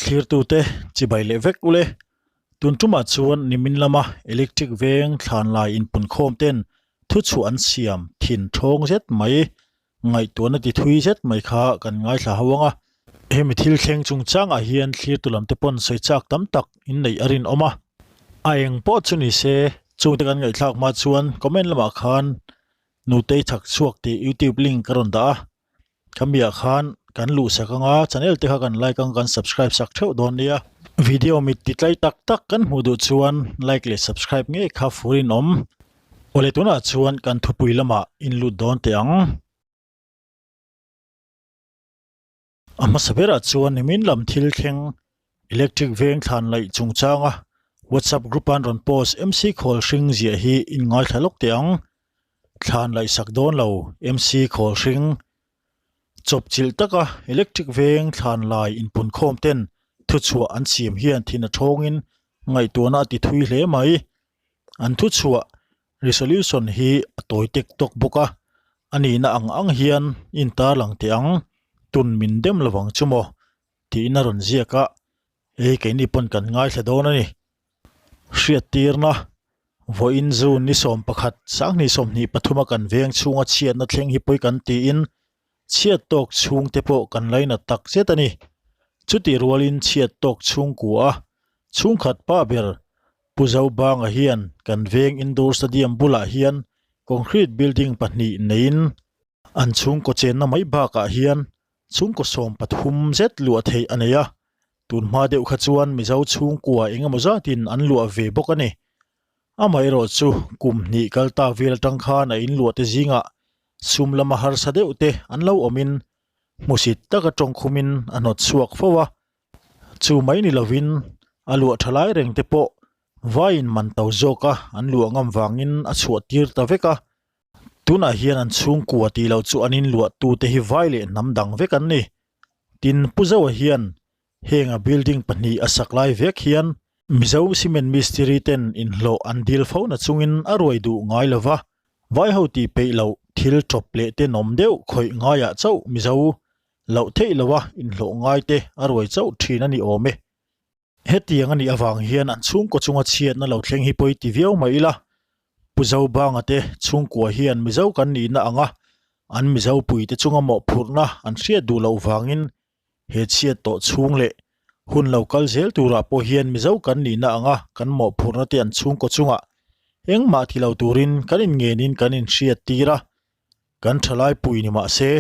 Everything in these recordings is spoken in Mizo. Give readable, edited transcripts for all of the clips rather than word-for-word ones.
Thlirtute chibai leh vek ule. Tun tumah chuan nimin lama electric veng thlan lai inpunkhawm ten thuchhuah an siam thin thawng zet mai, ngaihtuahna ti thui zet mai kha kan ngaithla ho ang a. Hemi thil thleng chungchangah hian thlirtu lamte pawn sawi chak tam tak inneih a rinawm a. A eng pawh chu ni se, chungte kan ngaihthlak hma chuan comment lamah khan Nutei chhak chhuak tih youtube link ka rawn dah a. Khamiah khan kan luh sak anga channel te kha kan like anga kan subscribe sak theuh dawn nia. Video mit ti tlai tak tak kan hmuh duh chuan like leh subscribe ngei kha furin awm. Awle tunah chuan kan thupui lamah in lut dawn teh ang. A hmasa berah chuan nimin lam thil thleng electric veng thlan laih chungchanga WhatsApp group an rawn post MC khawl hring ziah hi in ngaithla lawk teh ang. Thlan laih sak dawn lo MC khawl hring chawp chilh taka electric veng thlan lai inpun khawm ten thuchhuah an siam hian thin a thawngin ngaihtuahna a ti thui hle mai. An thuchhuah Resolution hi a tawi tek tawk bawk a, a nihna ang ang hian in tarlang teh ang, tun min dem lovang chu maw? tiin a rawn ziak a, hei keini pawn kan ngaithla dawn a ni. Hriattirna, Vawiin June ni 11, 2023 a kan veng chhunga chhiatna thleng hi pawi kan tiin chhiat tawk chhungte pawh kan lainat tak zet a ni. Chutih rualin chhiat tawk chhungkua a chhungkhat pa ber Pu Zobanga hian kan veng indoor stadium bulah hian concrete building pahnih neiin an chhungkaw chenna mai bakah hian chhungkaw 13 zet luah theih a nei a, tunhma deuh kha chuan Mizo chhungkua eng emaw zatin an luah ve bawk a ni. Amaherawh chu kum hnih kal ta vel atang khan a inluah te zingah sum lama harsa deuh te an lo awmin hmusit taka tawngkhumin a hnawt chhuak fo a, Chu mai ni lovin a luah tha lai reng te pawh vaiin man to zawk a an luah ngam vangin a chhuah tir ta vek a. Tunah hian an chhungkua tih loh chu an inluah tu te hi vai leh hnam dang vek an ni. Tin, Pu Zoa hian heng a building pahnih a sak lai vek hian Mizo cement mistiri ten inhlawh an dil fo na chungin a ruai duh ngai lova, vai ho tih peih loh thil tawp leh tenawm deuh khawih ngaiah chauh Mizo Loh theih loha inhlawh ngaite a ruai chauh thin a ni awm e. Hetiang a nih avang hian an chhungkaw chunga chhiatna lo thleng hi pawi ti viau mai ila. Pu Zobanga te chhungkua hian Mizo kan nihna anga an Mizo puite chunga mawhphurhna an hriat duh loh vangin he chhiat tawh chhung leh hun lo kal zel turah pawh hian Mizo kan nihna anga kan mawhphurhna te an chhungkaw chungah engmah ti lo turin kan inngenin kan inhriat tir a. Kan thalai pui ni mah se,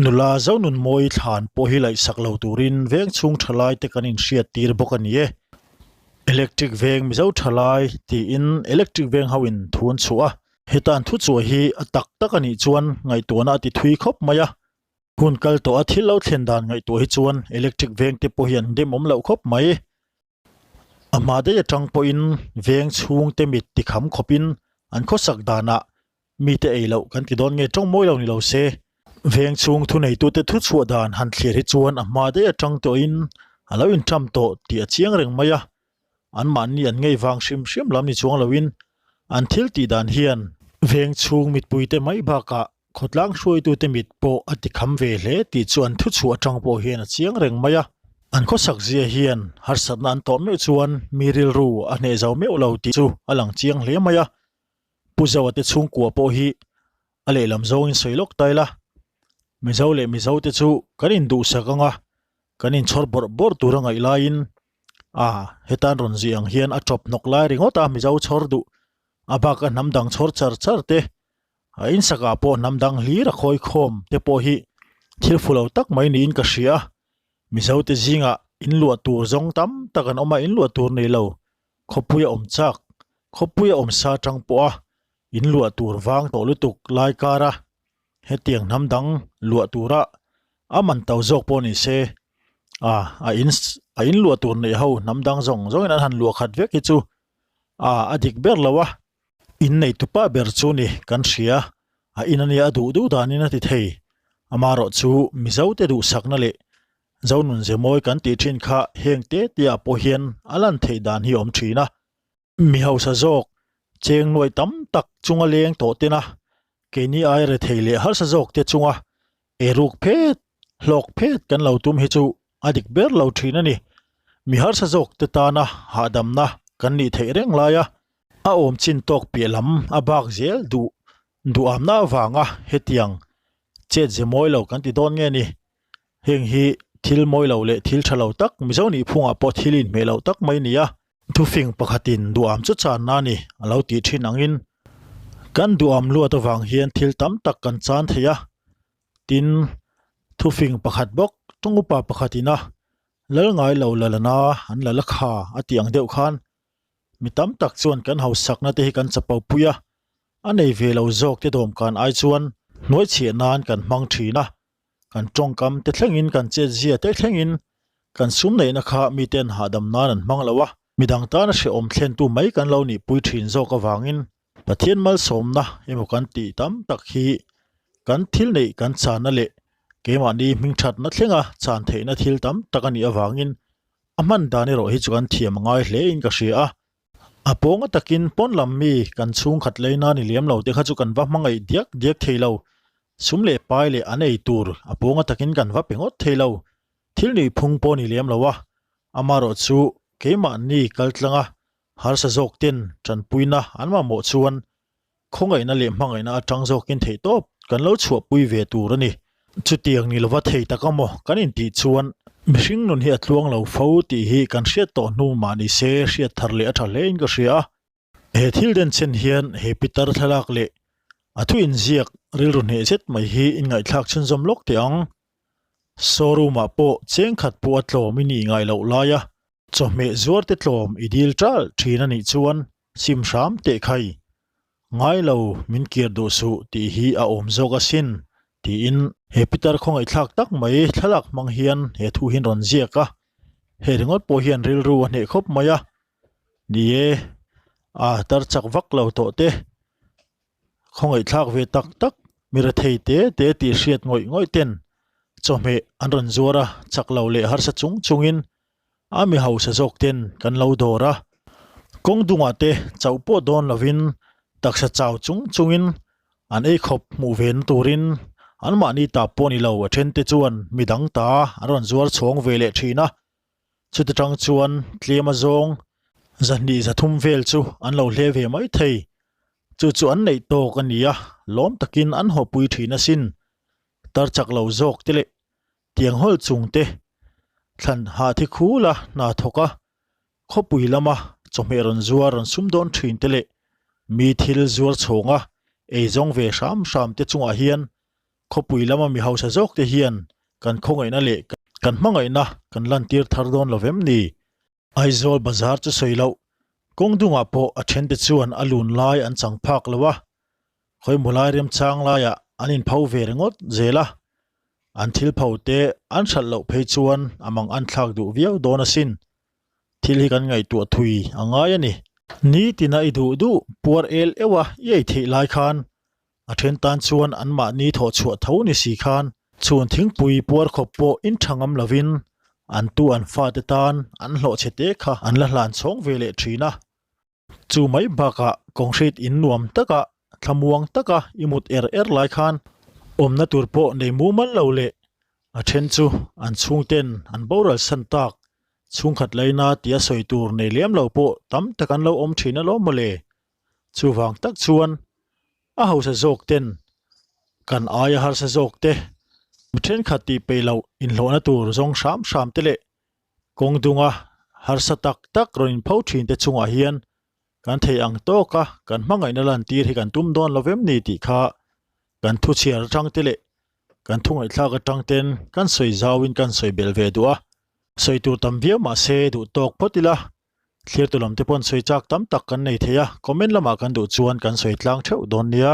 nula Zonunmawi thlan pawh hi laihsak lo turin veng chhung thalai te kan inhriat tir bawk a ni e. Electric veng Mizo thalai tiin Electric veng ho in thu an chhuah a, heta an thu chuah hi a tak tak a nih chuan ngaihtuahna a ti thui khawp mai a. Hun kal tawh a thil lo thlen dan ngaihtuah hi chuan Electric veng te pawh hi an demawm loh khawp mai. A hma daih atang pawhin veng chhungte mit tikham khawpin an khawsak danah mite ei loh kan ti dawn nge tawng mawi lo ni lo se. Veng chhung thuneitute thuchhuah dan han thlir hi chuan a hma daih atang tawhin a lo inṭam tawh tih a chiang reng mai a, anmahni an ngei vang hrim hrim lam ni chuang loin an thil tih dan hian veng chhung mitpuite mai bakah Khawtlang hruaitute mit pawh a tikham ve hle tih chu an thuchhuah atang pawh hian a chiang reng mai a. An khawsak zia hian harsatna an tawh meuh chuan mi rilru a hneh zo meuh lo tih chu a lang chiang hle mai a. Pu Zoa te chhungkua pawh hi a lehlam zawngin sawi lawk ta ila, Mizo leh Mizo te chu kan induhsak anga kan inchhawr bawrh bawrh tur a ngaih laiin a hetan rawn zih ang hian a tawp hnawk lai ringawt a, Mizo chhawr duh a baka hnam dang chhawr char char te A insakah pawh hnam dang hlir a khawi khawm te pawh hi thil fu lo tak mai niin ka hria a, Mizo te zingah in luah tur zawng tam tak an awm a, in luah tur nei lo khawpui a awm chak, khawpui a awm sa tang pawh a in luah tur vang tawh lutuk lai kar a, hetiang hnam dang luah tura a man to zawk pawh ni se a a in a in luah tur neih ho hnam dang zawng zawngin an han luah khat vek hi chu a a dik ber lo a. Innei tupa ber chu ni kan hria, a in ania a duh duh danin a ti thei. Amaherawh chu Mizote duhsakna leh Zonunze mawi kan tih thin kha heng te te ah pawh hian a lan theih dan hi a awm thin a. Mi hausa zawk, cheng nuaih tam tak chunga leng tawh tena keini ai rethei leh harsa zawk te chunga eiruk phet, hlawk phet kan lo tum hi chu a dik ber lo thin a ni. Mi harsa zawk te tana hahdamna kan nih theih reng laia a awm chin tawk piah lam a bak zel duh duhamna avanga hetiang chet ze mawi lo kan ti dawn nge ni? Heng hi thil mawi lo leh thil tha lo tak Mizo nih phungah pawh thil inhmeh loh tak mai nia. Thufing pakhatin duham chu channa a ni a lo tih thin angin kan duham luat avang hian thil tam tak kan chan thei a. Tin, thufing pakhat bawk tawng upa pakhatin a lal ngai lo la lana an la la kha a tih ang deuh khan mi tam tak chuan kan hausakna te hi kan chapo pui a, a nei ve lo zawk te dawmkan ai chuan hnuaichhiah nan kan hmang thin a. Kan tawngkam te thlengin kan chetzia te thlengin kan sum neihna kha miten hahdam nan an hmang lo a, midang tana hrehawm thlentu mai kan lo nihpui thin zawk avangin Pathian malsawmna emaw kan tih tam tak hi kan thil neih kan channa leh keimahni hmingthatna thlenga chan theihna thil tam tak a nih avangin a hman dan erawh hi chu kan thiam a ngai hle in ka hria a. A pawnga takin pawn lam mi kan chhungkhat leina ni lem lo te kha chu kan va hmangaih diak diak thei lo. Sum leh pai leh an ei tur a pawnga takin kan va pe ngawt thei lo. Thil nuih phung pawh ni lem lo a, amarawh chu keimahni kaltlanga harsa zawk ten tanpuina an mamawh chuan khawngaihna leh hmangaihna atang zawkin theihtawp kan lo chhuahpui ve tur a ni. Chutiang ni lova thei tak amaw kan intih chuan mihring nun hi a tluang lo fo tih hi kan hriat tawh hnu mah ni se hriat thar leh a tha hle in ka hria a. He thil denchhen hian he pitar thlalak leh a thu inziak rilru hneh zet mai hi inngaihthlak chhunzawm lawk teh ang. Showroom ah pawh chengkhat pawh a tlawm i nih ngai loh lai a, Chawhmeh zuarte tlawm i dil ṭalh ṭhin a nih chuan sim hram teh khai. Ngai lo min kir duh suh tih hi a awm zawk asin tiin he pitar khawngaihthlak tak mai thlalak hmang hian he thu hian rawn ziak a. He ringawt pawh hian rilru a hneh khawp mai a. Ni e, a tar chak vak lo tawh te. Khawngaihthlak ve tak tak mi rethei te te tih hriat ngawih ngawih ten chawhmeh an rawn zuar a, chak lo leh harsa chung chungin a mi hausa zawk ten kan lo dawr a. Kawng dungah te chauh pawh dawn lovin taksa chau chung chungin an ei khawp hmuh ve na turin anmahni ta pawh ni lo a then te chuan midang ta an rawn zuar chhawng ve leh thin a. Chuti tang chuan tlem azawng zahnih zathum vel chu an lo hle ve mai thei. Chu chu an neih tawk a ni a, lawm takin an hawpui thin asin. Tar chak lo zawk te leh tiang hawl chung te thlan hah thi khul a hna thawk a, khawpui lama chawhmeh rawn zuar rawn sum dawn thin te leh mi thil zuar chhawng a eizawng ve hram hram te chungah hian Khawpui lama mi hausa zawk te hian kan khawngaihna leh kan hmangaihna kan lantir thar dawn lo vem ni? Aizawl bazar chu sawi loh, kawng dungah pawh a thente chuan a lun lai an chang phak lo a, khawimaw lai remchang laiah an inpho ve ringawt zel a, an thil pho te an hralh loh phei chuan a mang an thlak duh viau dawn asin. Thil hi kan ngaihtuah thui a ngai a ni. Nitina i duh duh puar el euh a i ei theih lai khan A then tan chuan anmahni thawh chhuah tho ni si khan chhun thingpui puar khawp pawh in tha ngam lovin an tu an fate tan an hlawh chhe te kha an la hlan chhawng ve leh thin a. Chu mai bakah concrete in nuam taka thlamuang taka i mut er er lai khan awmna tur pawh nei mumal lo leh a then chu an chhungten an boral san tak chhungkhat laina tia sawi tur nei lem lo pawh tam tak an lo awm thin alawm mawle. Chuvang tak chuan a hausa zawk ten kan aia harsa zawk te, mi thenkhat tih peih loh inhlawhna tur zawng hram hram te leh kawng dunga harsa tak tak rawn inpho thin te chungah hian kan theih ang tawka kan hmangaihna lantir hi kan tum dawn lo vem ni tih kha kan thu chhiar atang te leh kan thu ngaihthlak atang ten kan sawi zauin kan sawi belh ve duh a, sawi tur tam viau mahse duh tawk phawt ila. Thlir tu lam te pawn sawi chak tam tak kan nei thei a, comment lamah kan duh chuan kan sawi tlang theuh dawn nia.